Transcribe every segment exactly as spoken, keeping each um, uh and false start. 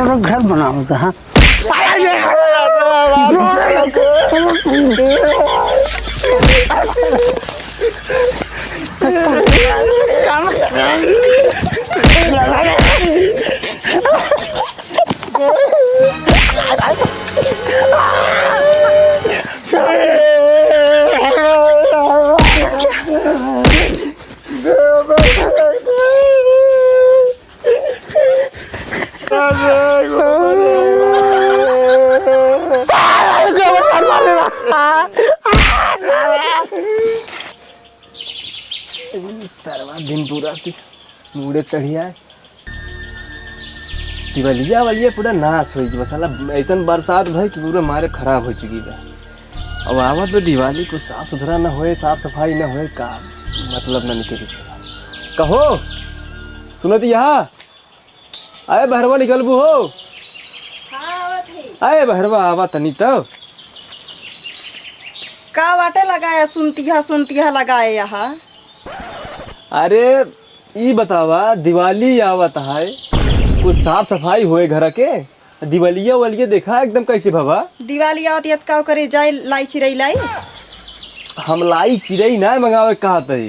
घर बनावत है। सरवा दिन पूरा की मूड़े चढ़िया है। दिवालिया वालिया पूरा नाश होइ गई बा। साला ऐसन बरसात भई कि पूरा मारे खराब होइ चुकी बा। अब आवत बा दिवाली, कुछ साफ सुथरा न होए, साफ सफाई न होए, का मतलब न निकली। कहो, सुनत यहाँ? अरे बहरवा निकलबू हो? हाँ, आवत है। अरे बहरवा आवा तनी तो। का वाटे लगाया सुनतिया, सुनतिया लगाए यहाँ? अरे ई बतावा, दिवाली आवत है, कुछ साफ सफाई होए घर के? दिवालिया वालिया देखा एकदम कैसे भवा? दिवाली आवत यत का करे जाए लाई चिरई लाई? हम लाई चिरई ना मंगावे कहत है,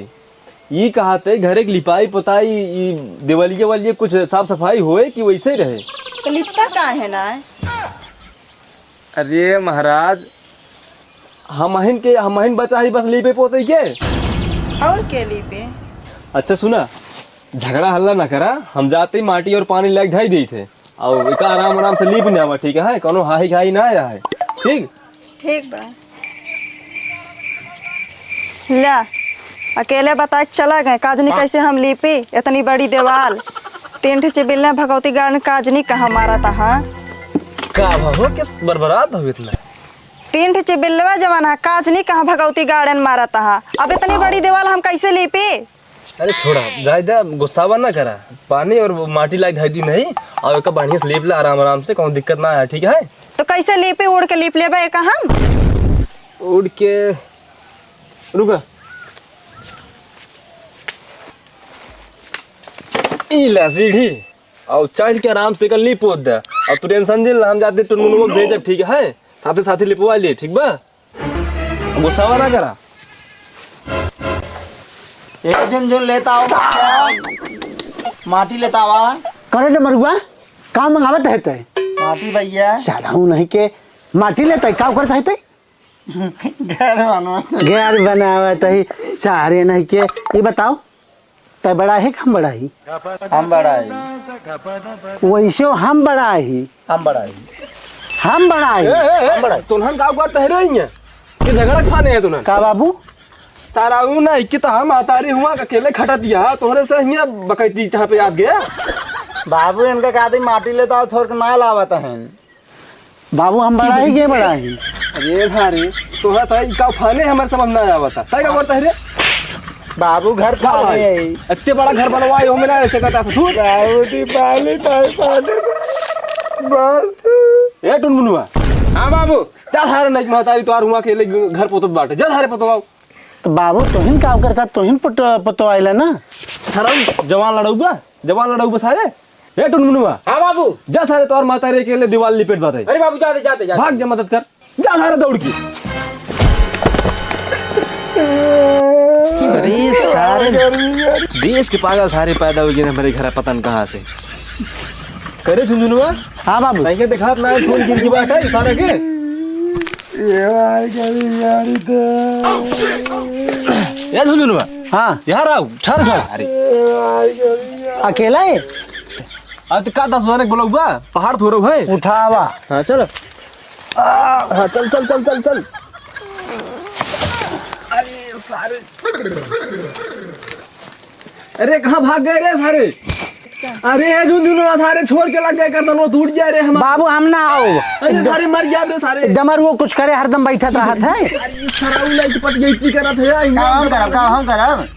ई कहत है घरे के लिपाई पोताई, ई दिवालिया वालिया कुछ साफ सफाई होए कि वैसे रहे? तो लिपता का है ना? अरे महाराज, हमहिन के, हमहिन बचा ही बस लीपे पोते के। और के लीपे? अच्छा सुना, झगड़ा हल्ला ना करा, हम जाते ही माटी और पानी लाके ढाई देई थे, और एका आराम आराम से लीप ने आवा, ठीक है? कौनो हाही घाही ना आया है, ठीक? ठीक बा। ल्या, अकेले बताए के चला गए, काजनी कैसे हम लीपी, इतनी बड़ी दीवाल, तीन ठे चिबिल्ले भगवती गार्डन काजनी कहाँ मारा था, हाँ? का भा हो, किस बरबरात हो इतना? तीन ठे चिबिल्लवा जवन है, काजनी कहाँ भगवती गार्डन मारत हा। अब इतनी बड़ी दीवाल हम कैसे लीपी? अरे छोड़ा, जाए दे, गुस्सावा ना करा। पानी और वो माटी लाई धाई दी नहीं, और एका बढ़िया से लीप ले आराम आराम से, कौनो दिक्कत ना आए, ठीक है? तो कैसे लीपी, उड़ के लीप लेबे एका हम? उड़ के, रुका। ई ला सीढ़ी, और चढ़ के आराम से एका लीप पोत दे। और तू टेंशन जिन ला, हम जाते टुनमुनवा के भेजब, ठीक है? साथे साथे लिपवा लिए, ठीक बा? गुस्सावा ना करा। ए झुनझुन, लेता आओ माटी। माटी लेता आवा। करे डमरुआ, का मंगावत है तै? माटी भैया। साला हूँ नहीं के माटी लेता है, का करता है तै? घर बनावत। घर बनावत है, सारे नहीं के। ये बताओ, तै बड़ा है कि हम बड़ा ही? हम बड़ा ही। वैसे हम बड़ा ही। हम बड़ा ही। हम बड़ा ही। ए, ए, ए, हम बड़ा ही। तुनहन का हुआ टहरे ही हैं? ये झगड़ा खाने हैं तुनहन? का बाबू? सारा ऊ ना, इक्की तो हम आतारी हुआ, अकेले खटत यहाँ, तोहरे से हियाँ बकैती जहाँ पे याद गया। बाबू, इनका कहा थी माटी लेता हो, थोड़ के ना लावत हैं। बाबू, हम बड़ा ही, ये बड़ा ही। अरे भारे, तोहरा तो इनका खाने हमारे समझ ना आवता। तै का करता है रे? बाबू, घर का खाने भाई? है। इतने बड़ा घर बनवाए हो, मेरा ऐसे कहता ससुर। बाबू, दीपावली, दीपावली, बाबू। ए टुनमुनवा। हाँ बाबू। जा सारे नहीं महतारी तोहार हुआ के ले घर पोतत बाटे। जा सारे पोतवाओ। तो बाबू, तोहिन का करता, तोहिन पोत-, पोतवाइला ना। सारा जवान लड़ौबा, जवान लड़ौबा सारे। ए टुनमुनवा। हाँ बाबू। जा सारे तोहार महतारी के ले दीवाल लिपेट बाटे। अरे बाबू, जाते, जाते, जाते। भाग जा, मदद कर। जा सारे दौड़ के। अरे सारे देश के पागल सारे पैदा हो गए हमारे घर, पता न कहाँ से। करे झुनझुनवा? हाँ बाबू। तैके देखात ना है, खून गिर के बाटे सारा के। ये भाई कभी गाड़ी दे। ए झुनझुनवा। हाँ। यहाँ आओ, ठहर, ठहर। अरे। ये भाई कभी गाड़ी अकेला है? आज का दस बार बोलौबा, पहाड़ थोड़ो है। उठावा। हाँ, चल। हाँ, चल, चल, चल, चल, चल। अरे, सारे। अरे, कहाँ भाग गए रे सारे? अरे, ये झुनझुनवा सारे छोड़ के लग गए, गर्दन वो टूट गया रे हमारा। बाबू, हम ना आओ। अरे, सारे मर गया रे सारे। डमर वो कुछ करे, हरदम बैठत रहत है। अरे, ये सराऊ लाइट पट गई, की करत है? का हम करब, का हम करब?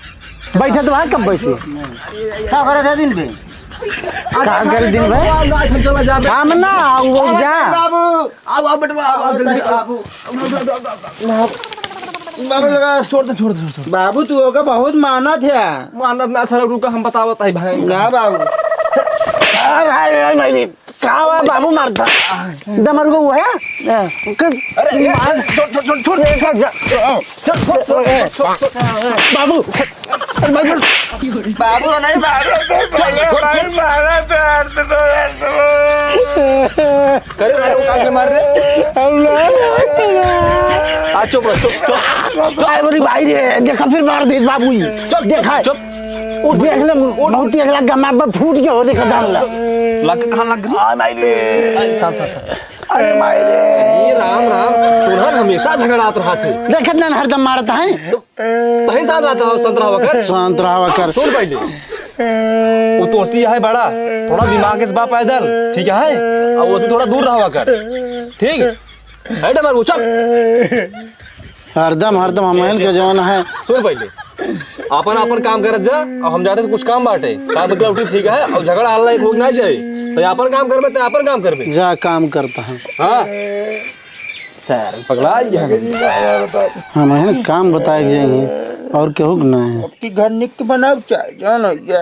बैठत रहा कब बैसे? का करत है दिन भर? का करे दिन भर? हम ना आओ, वो जा। बाबू, आओ, आओ बेटवा, आओ, आओ, जल्दी आओ। बाबू। बाबू लगा। छोड़ दे, छोड़ दे, छोड़ दे। बाबू, तू ओका बहुत मानत है। मानत ना, सर, रुका, हम बतावत है भाई। ना बाबू। आ, भाई, भाई, भाई, का बा बाबू मारता? डमरू को हुआ है? हाँ। अरे, अरे, मार। छोड़, छोड़, छोड़, छोड़, छोड़, छोड़, छोड़, छोड़, छोड़, छोड़, छोड़, छोड़। बाबू, अरे भाई, बाबू नहीं मारो, तो भैया, भाई मारा तो यार, तो यार, तो। करे, अरे, वो काहे मार रहे? हम लोग। आ, चुप रह, चुप, चुप। भाई, मेरी भाई रे, देखा फिर मार दे इस बाबू ही। चुप, देखा। चुप। उठ, देख ले, उठ। बहुत ही अगला गमा पर फूट गया हो, देखा जान ला। लग, कहाँ लग गई? आ, माई रे। अरे, साथ, साथ, साथ। अरे, माई रे। ये राम, राम, तोहन हमेशा झगड़ात रहत है। देखत ना, हरदम मारत है। तो, तही साथ रहत है, संतरा वकर। संतरा वकर। सुन पहले। वो तोसी है बड़ा, थोड़ा दिमाग से बा पैदल, ठीक है? और वो से थोड़ा दूर रहवा कर, ठीक? है डमरू, चुप। हरदम, हरदम हमहन के जौन है। सुन पहले, आपन, आपन काम करत जा, और हम जाते तो कुछ काम बाटे, काम निकला उठी, ठीक है? और झगड़ा हल्ला एक होना चाहिए, तो आपन काम करबे, तो आपन काम करबे। जा काम करता है। हाँ। सर, पगला गया। हमहन काम बताए के जाइए, और केहू के ना है। आपकी घर निक बनाओ चाहे, जान हो गया।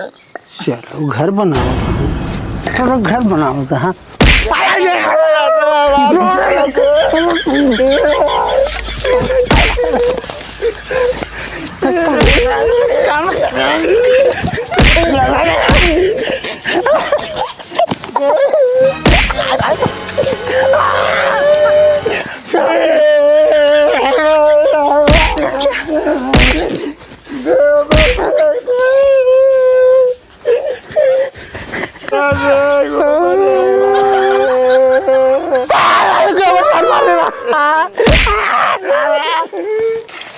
चलो, घर बनाओ। चलो, घर बनाओ, हाँ।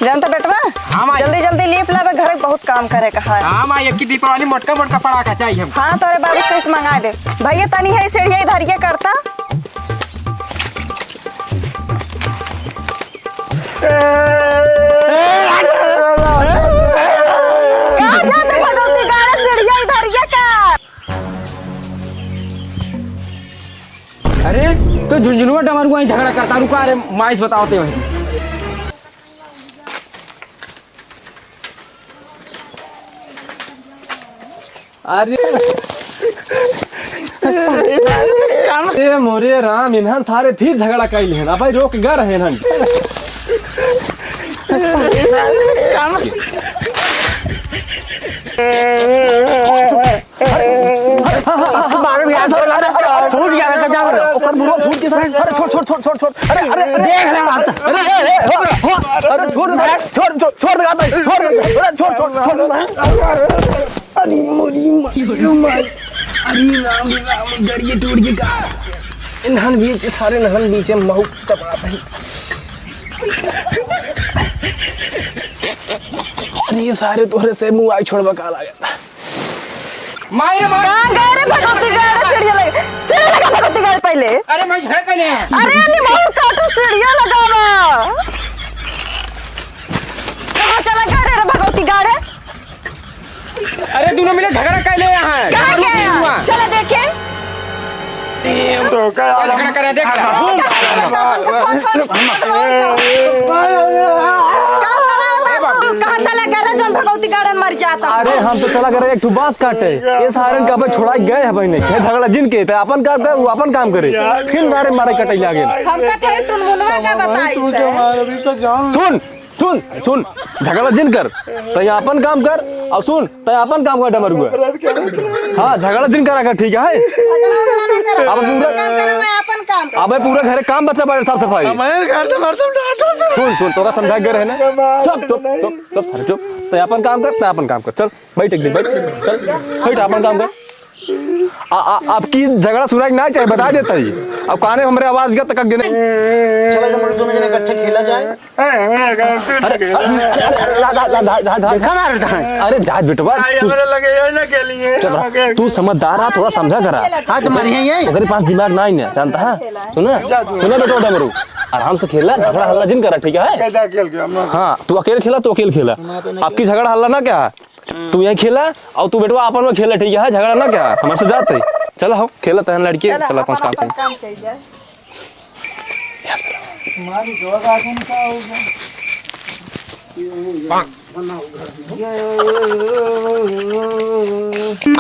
जानता बेटवा, हाँ माई। जल्दी जल्दी लीप लावे, घर के बहुत काम करे का है। हाँ माई, एक की दीपावली मोटका मोटका पड़ाका चाहिए हम। हाँ, तोरे बाबू से कह के मंगा दे। भैया तनी है सीढ़िया इधर ये करता। कहाँ जाते भगवती गाड़ा सीढ़िया इधर ये कर। अरे, तो झुनझुनुआ डमरुआ ही झगड़ा करता, रुका, अरे, माइस बताओ ते वहीं। अरे, ए मोरे राम, इन्हन सारे फिर झगड़ा कैल हैं। अब भाई रोक गर हैं इन्हन। मारे भी हाथ लगा, फूट गया, गजब। ओकर मुंह फूट के साथ, अरे, छोड़, छोड़, छोड़, छोड़, छोड़। अरे, अरे, अरे। देख ले बात। अरे, अरे, अरे, हो, हो। अरे, छोड़ दे, छोड़, छोड़, छोड़ दे, छोड़ दे। अरे, छोड़, छोड़, छोड़ दे। अरे, मोरी माई, रो माई। अरे, राम, राम, गड़िए टूट गई का? इन्हन बीच, सारे इन्हन बीच में महू चपा भाई। अरे, ये सारे तोहरे से मुंह आई छोड़बा का लागत। माई रे माई। कहाँ गए रे भगवती गाड़े सीढ़िया लगे? सीढ़िया लगा भगवती गाड़े पहले। अरे माई झगड़ा कर ले। अरे निमहू काटो सीढ़िया लगावा। कहाँ चला गए रे, रे भगवती गाड़े? अरे दोनों मिले झगड़ा कर ले यहाँ। कहाँ गया? चला देखे। तो का झगड़ा करे, देख ले। कहाँ चला गया रे जौन भगवती गाड़न मर जाता? अरे हम तो चला गए एक ठो बांस काटे। ये सारन का पे छोड़ा गए है बहने। ये झगड़ा जिन के, ते अपन काम करे, वो अपन काम करे। फिर मारे मारे कटे लागे। हमका थे टुनमुनवा का बताई से। सुन, सुन, सुन, झगड़ा जिन कर, तै आपन काम कर, और सुन, तै आपन काम कर, डमरुआ। हाँ, झगड़ा जिन करा कर, ठीक है? अब पूरा, काम करो, मैं आपन काम करो। अबे पूरा घरे काम बचा बाटे, साफ सफाई। हमारे घर से मर तुम डांटो तुम। सुन, सुन, तोरा समझा के रहे ना। चुप, चुप, चुप, चुप, सारे चुप। तै आपन काम कर, तै आपन काम कर, चल। बैठ एक दिन, बैठ। चल, बैठ, आपन काम कर। आ, आ, आपकी झगड़ा सुनाई ना चाहे, बता देता ही। अब काने हमरे आवाज गया तक देने। चलो, हम लोग दोनों जने इकट्ठे खेला जाए। अरे, अरे, अरे, अरे, ला, ला, ला, ला, ला, ला। देखा ना रे, अरे, जा बेटवा, आई, तू हमरे लगे ये ना खेलिए। चुप रह, तू समझदार रहा, थोड़ा समझा करा। हाँ, तुम्हारी है ये। ओकरे पास दिमाग ना ही ना, जानता है? सुना? जा तू। सुना बेटवा डमरू, आराम से खेला, झगड़ा हल्ला जिन करा, ठीक है? कैसा खेल के हम लोग? हाँ, तू अकेले खेला, तू अकेले खेला। आपकी झगड़ा हल्ला ना क्या? तू यहीं खेला और तू बेटवा आपन में खेला, ठीक है? झगड़ा ना क्या, हमारे से जाते। चला हो, खेला तहन लड़के, चला, चला, अपन पाँच काम अपन करी। काम करी जाए।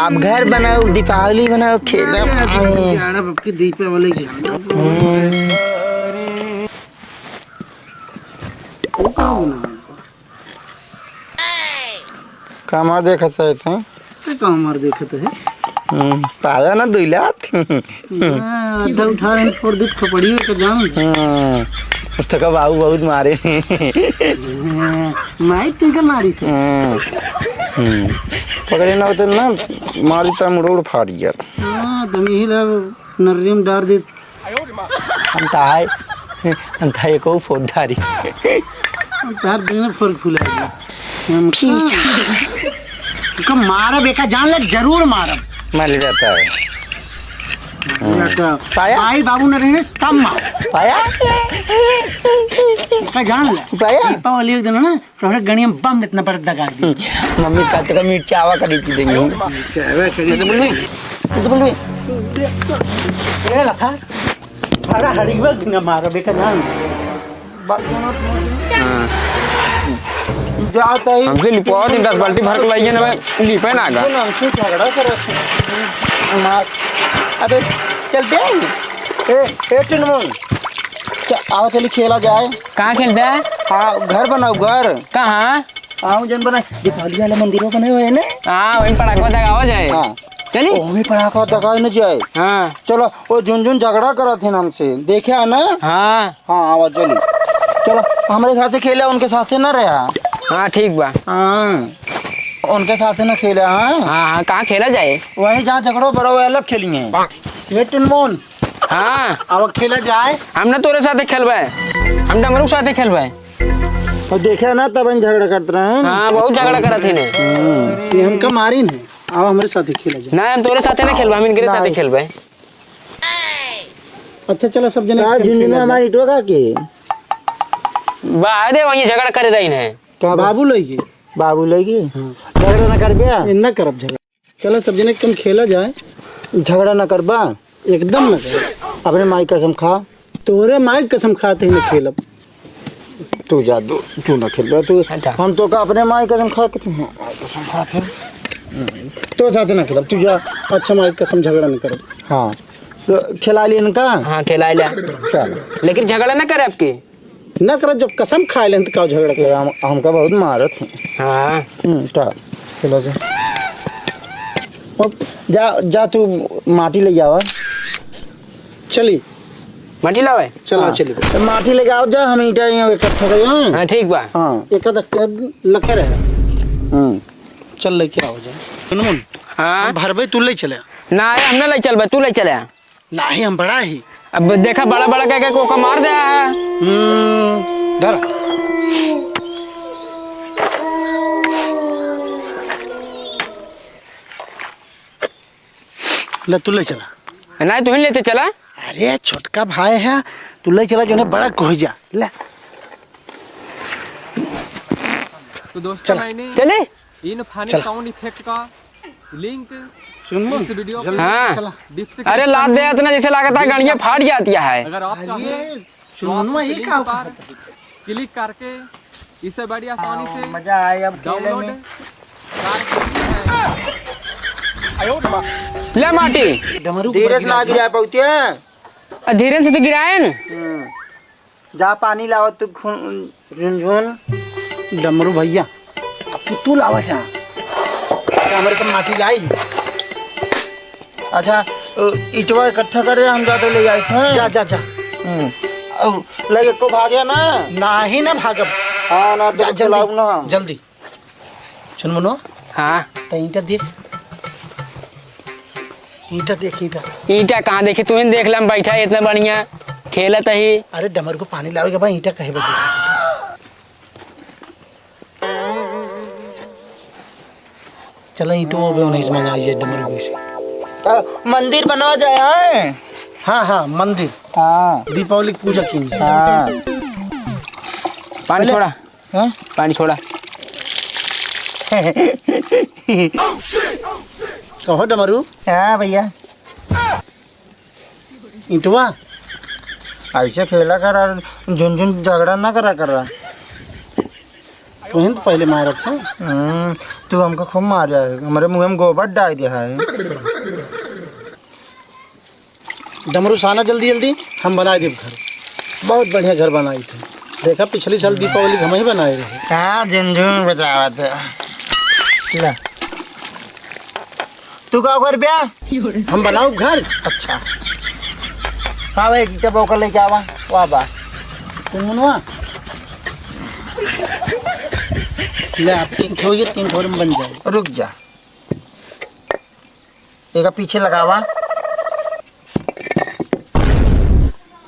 आप घर बनाओ, दीपावली बनाओ, खेलो। अरे, अरे, अरे, अब की दीपावली जाना। हम्म। वो का बनाओ? का हमार देखत है इतने? ते का हमार देखत है? हम्म, पाया ना दुई लात। हाँ, आधा उठा रहे, फोड़ दूध खपड़ी में के जाम। हाँ, तो का बाबू बहुत मारे। हाँ, माई तुमका मारी से। हाँ, हम्म, पकड़े ना होते ना, मारी तो मुड़ोड़ फाड़ गया। हाँ, तुम यही ला नर्री में डार दे। हम ताई, हम ताई को फोड़ डारी। तार दिन में फोड़ फुला दी। हम खींच। तुमका मारब, एका जान ले, जरूर मारब। मार जाता है। बेटा, पाया? भाई बाबू न रहे, तब मार। पाया? एका जान ले। पाया? दीपावली एक दिन ना, तोहरे गणिया में बम इतना बड़ा दगा दी। मम्मी से कहते का मिर्चावा खरीद के देंगे। मिर्चावा खरीद तो बोलबी, तो बोलबी। ए लखा, बड़ा हड़ीवा दिन मारो बेटा जान। हाँ। जाता ही हमसे लिपवा दिन दस बाल्टी भर के लाइए ना भाई, लिपे ना गा। हमसे झगड़ा करत है। मार। अबे चल बे। ए, ए टुनमुन। च-, आओ चली खेला जाए। कहाँ खेलबे? हाँ, घर बनाओ, घर। कहाँ? हाँ, जौन बना, दीपावली वाला मंदिर में बने हुए हैं ना? हाँ, वहीं पड़ाका दगावा जाए। हाँ। चली? ओ, वहीं पड़ाका दगावे न जाए। हाँ। चलो, वो झुनझुन झगड़ा करत है हमसे, देखे है ना? हाँ। हाँ, आवा चली। चलो, हमारे साथे खेले, उनके साथे ना रहा। हाँ, ठीक बा। हाँ, उनके साथे ना खेले, हाँ? हाँ, हाँ, कहाँ खेला जाए? वहीं जहाँ झगड़ो बड़ो हुआ, अलग खेलेंगे। ये टुनमुन। हाँ। अब खेला जाए। हम ना तोरे साथे खेलबे, हम डमरू साथे खेलबे। तो देखे ना, तब हम झगड़ा करत रहे हैं। हाँ, बहुत झगड़ा करत ही ने। हम्म, ये हमका मारी ने। अब हमरे साथे खेला जाए। ना, हम तोरे साथे ना खेलबे, हम इनके साथे नहीं। खेलबे। अच्छा, चला सब जने का एक साथ झुंझुन खेला जाए। हमारी टोका के। बा, दे, वहीं झगड़ा करे रही ने। का बा? बाबू लइके। बाबू लइके? हाँ। झगड़ा ना करबे? ए, ना करब झगड़ा। चला सब जने कम खेला जाए। झगड़ा ना करबा? एकदम ना करब। अपने माई कसम खा। तोहरे माई कसम खाते ही ना खेलब। तू जा, तू, तू ना खेलबा, तू। अच्छा। हम तो का अपने माई कसम खा के, तू, हाँ, माई कसम खाते हैं। तो साथ ना खेलब, तू जा। अच्छा माई कसम, झगड़ा ना करब। हाँ, तो खिला ली इनका। हाँ, खिला लिया। चल। लेकिन झगड़ा ना करे आपके। ना करत, जब कसम खाए लेन त का झगड़ा ये करे? हम, हमका बहुत मारत हैं। हाँ। हम्म, चल, चलो जा। अब जा, जा तू माटी ले आवा। चली। माटी लावे? चला, हाँ। चली। तो माटी लेके आओ जा, हम ईंटा यहाँ इकट्ठा करें, हाँ? हाँ, ठीक बा। हाँ। एक आध लखे रहे। हम्म। चल लेके आओ जा। सुन मुन। हाँ? हम भरबे, तू ले चले। ना, हम ना ले चलबे, तू ले चले। नाही, हम बड़ा ही। अब देखा, बड़ा बड़ा कह के कोका मार दे है। हम्म, धर। ले, तू ले चला। नहीं, तू ही लेते चला। अरे, छोटका भाई है, तू ले चला, जो बड़ा कोई जा। ले। तो दोस्तों, चला। मैंने चले? इन फनी चला। साउंड इफेक्ट का लिंक सुन मुन, इस वीडियो जल्दी पे हाँ। चला। डिस्क्रिप्शन अरे लाद दे में इतना जैसे लागत है गणिया फाट जाती है। अगर आप अरे, चाहें तो आप चुनमुनवा इस ये लिंक का पर क्लिक करके इसे बड़ी आसानी से मजा आए अब खेले डाउनलोड में। कर सकते हैं। ले माटी। डमरू धीरे से ना गिरा पाउते हैं। आ, धीरे से तो गिराए न। हम्म। जा पानी लावा तू खून, झुनझुन। डमरू भैया, अब तू, तू लावा जा। क्या हमरे सब माटी लाई? अच्छा, अ, इटवा इकट्ठा करे, हम जाते ले जाए। हाँ? जा, जा, जा। हम्म। और लगे को भागे ना? नाही ना भागब। हाँ, ना तो जा, जल्दी, चलाऊ ना हम। जल्दी। सुन मनो। हाँ। तो ईंटा देख। ईंटा देख, ईंटा। ईंटा कहाँ देखे? तू ही देख ले, हम बैठा है इतना बढ़िया, खेलत ही। अरे डमरू को पानी लावे के बाद ईंटा कहे बदे। चला ईंटो हो गयो, नहीं समझ आई जाए डमरू को इसे। तो मंदिर बनवा जाए, हाँ? हाँ, हाँ, मंदिर। हाँ। दीपावली की पूजा की जाए। हाँ। पानी पहले छोड़ा। हैं? पानी छोड़ा। कहो डमरू। हाँ भैया। ईंटवा। ऐसे खेला करा, झुनझुन झगड़ा ना करा करा। तुहिन तो पहले मारत है। हम्म, तू हमका खूब मार जाए, हमरे मुँह में गोबर डाल दिया है। डमरू साना जल्दी जल्दी, हम बनाए देब घर। बहुत बढ़िया घर बनाई थे। देखा, पिछली साल दीपावली हम ही बनाए रहे। कहाँ झुनझुन बजावत है? ले। तू का कर बे? हम बनाऊ घर। अच्छा। हाँ भाई, एक ईंटा बोका लेके आवा। वाह बा। तुम मनवा? ले, आप तीन ठो, ये तीन ठो में बन जाए। रुक जा। एका पीछे लगावा।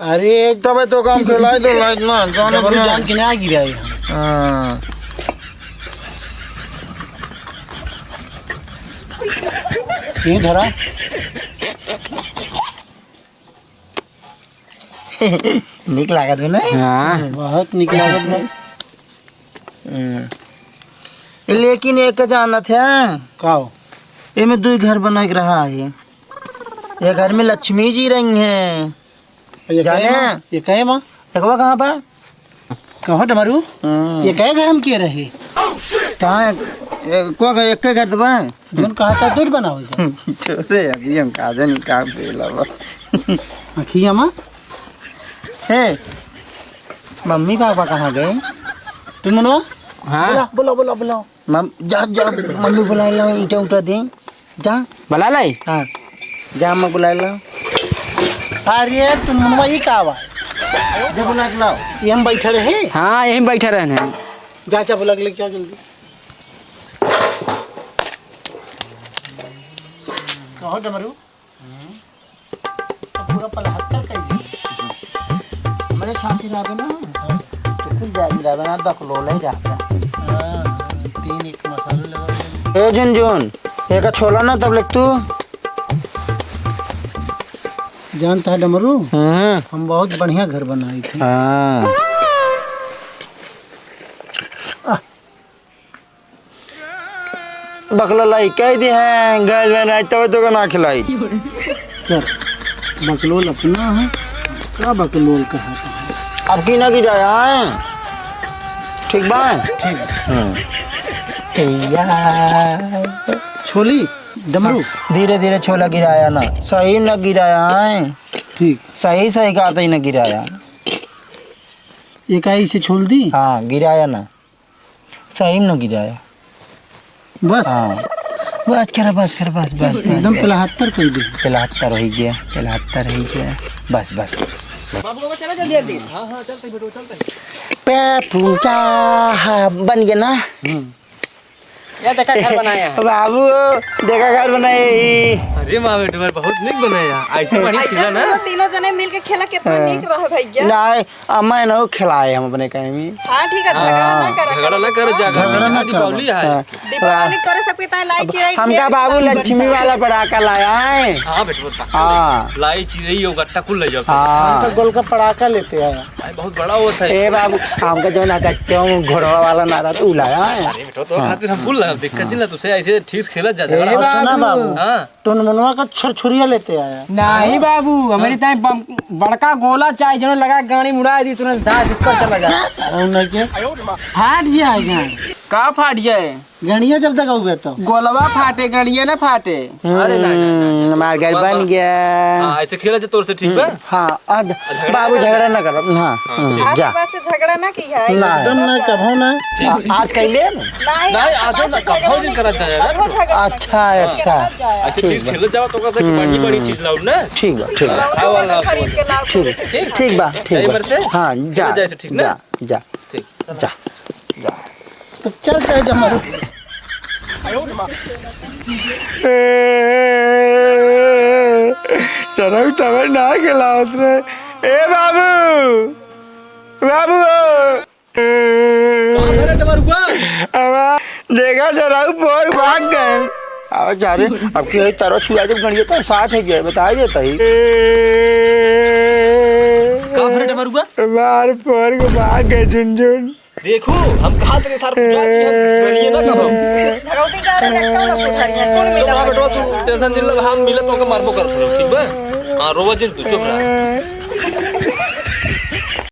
अरे, तबे तो काम खेलाई दो, लाइट ना, जाने डमरू दो। जान के ना गिराए हम। हाँ। ये धरा। निक लागत बा ना? हाँ। बहुत निक लागत बा। हम्म। लेकिन एक जानत है? का हो? एमे दुई घर बनाए के रहा है। ये घर में लक्ष्मी जी रही हैं। ये जाने? कहे माँ? ये कहे माँ? एकवा कहाँ बा? कहो डमरू, हम्म। ये कहे घर में के रहे? कहाँ? ए, को घर, एक के घर तो बा? जोन कहा था, जोन बनावे का। छोरे, अभी हम का जानी का बेला बा। अखिया माँ? हे, मम्मी पापा कहाँ गए? तुम मनो? हाँ। बुला, बुला, बुला, बुला। मम-, जा, जा, मम्मी बुलाए लाओ, ईंटा उठा दे। जा। बुला लाई? हाँ। जा, मैं बुलाए लाओ। अरे, तुम मनवा ई का बा? जा, बुला के लाओ। ये हम बैठे रहे? हाँ, यहीं बैठे रहने। जा, जा, बुला के लेके आओ जल्दी। कहो डमरू। हम्म। तो पूरा पलहत्तर कर दिए। हमरे साथे रहबे ना, तो कुल जाए रहबे ना, बकलोल ही रहता। हाँ, तीन एक मसाला लगा दे। ए झुनझुन, एका छोला ना तब ले तू। जानता है डमरू, हम्म। हम बहुत बढ़िया घर बनाए थे। हाँ। बकलोल लाई कह दे हैं, गैस बनाई तब तो ना खिलाई। सर, बकलोल अपना है, का बकलोल कहा था? अब की ना की जाए, आए? ठीक बा? ठीक। हम्म। या। छोली, डमरू। धीरे धीरे छोला गिराया ना, सही न गिराया है। ठीक। सही सही कहा था, ही न गिराया। एक आई से छोल दी? हाँ, गिराया ना। सही में न गिराया। बस? हाँ। बस कर, बस कर, बस, बस, एकदम बस। पिलहत्तर कह दे। पिलहत्तर हो गया, पिलहत्तर हो गया। बस, बस। बाबू, बाबा, चला जल्दी, जल्दी। हाँ, हाँ, चलते ही बेटो, चलते ही। पे पूजा, हाँ, बन गया ना? हम्म। ये देखा घर बनाया है। बाबू, देखा घर बनाए ही। अरे माँ बेटवा, बहुत नीक बनाया। ऐसे बढ़िया ऐसे खेला ना। दोनों तीनों जने मिल के खेला, कितना हाँ। नीक रहे भैया। नहीं, अम्मा ना खेलाए हम अपने कहीं में। हाँ, ठीक है, झगड़ा हाँ। ना कर, झगड़ा ना कर, जा, झगड़ा ना कर। दीपावली है। हाँ। दीपावली करे सबके ताई लाई चिराई हमका ढेर बाबू लक्ष्मी वाला पटाखा लाया है। हाँ बेटवा, पक्का हाँ। लाई चिरई और गट्टा कुल ले जाओ। हाँ। हम तो गोल का पटाखा लेते हैं। भाई, बहुत बड़ा होता है। ए बाबू, हमका जो ना गट्टा में घोड़वा वाला ना रहता, उ लाया है। अरे बेटवा, तो हाँ। खातिर हम कुल लाया, दिक्कत नहीं ना, तुझसे ऐसे ठीक से खेला जा, ए झगड़ा। और सुना बाबू। बाबू, हाँ। टुनमुनवा का छुरछुरिया लेते आया। नहीं बाबू, हमरे हाँ। ताई बम-, बड़का गोला चाहे, जनो लगा के गाड़ी मुड़ा दी, तुरंत धास ऊपर चला जा। सारा उन्हें के फाट जाए गाड़ी। का फाट जाए? गड़िया जब तक आउबे तो। गोलवा फाटे, गड़िया ना फाटे। अरे नहीं, नहीं, नहीं, हम्म, हमार घर बन गया। हाँ, ऐसे खेला जा तोर से, ठीक बा? हाँ, अब झगड़ा बाबू ना कर। झगड़ा ना करो। हाँ, हाँ, हम्म, ठीक। आज जा। के बाद से झगड़ा ना की है, ना। एकदम ना, कभो ना। ठीक, ठीक। आज कइले ना? नहीं, नहीं, आज आज के बाद ना, से झगड़ा कभो नहीं जिन करत किया। जाए ना। कभो झगड़ा ना अच्छा, किया। अच्छा। करत जाए। ऐसे ठीक चीज बा। खेलत जाओ तो ओकरा से बड़ी, बड़ी हम्म। चीज लाओ ना। ठीक बा, ठीक बा। लाओ, खाए वाला खरीद के लाओ। ठीक, ठीक। ठीक बा, ठीक जाए बा। इधर से। हाँ, जा, खेलत जाए से, ठीक ना? जा, जा। ठीक। जा, जा। तो चलते हैं डमरू। सरऊ तबे ना खेलावत रहे। ए बाबू, बाबू। कहाँ है रे डमरुआ? अब देखा सरऊ पोर भाग गए। अब जा रे, अब की होई, तरवा छुआ जब गड़िया तो साठ है गया, बता देता ही। कहाँ है रे डमरुआ? मार पोर के भाग गए झुनझुन। देखो, हम कहा तेरे सार पूजा की हम गणिए ना करो। भगवती का रहे, कौन सुधरिया, कौन मिला तो वहाँ बैठो, तू टेंशन जिन लब, हम मिलत होके मारबो करत रहो, ठीक बा? हाँ, रोवा जिन तू, चुप रह।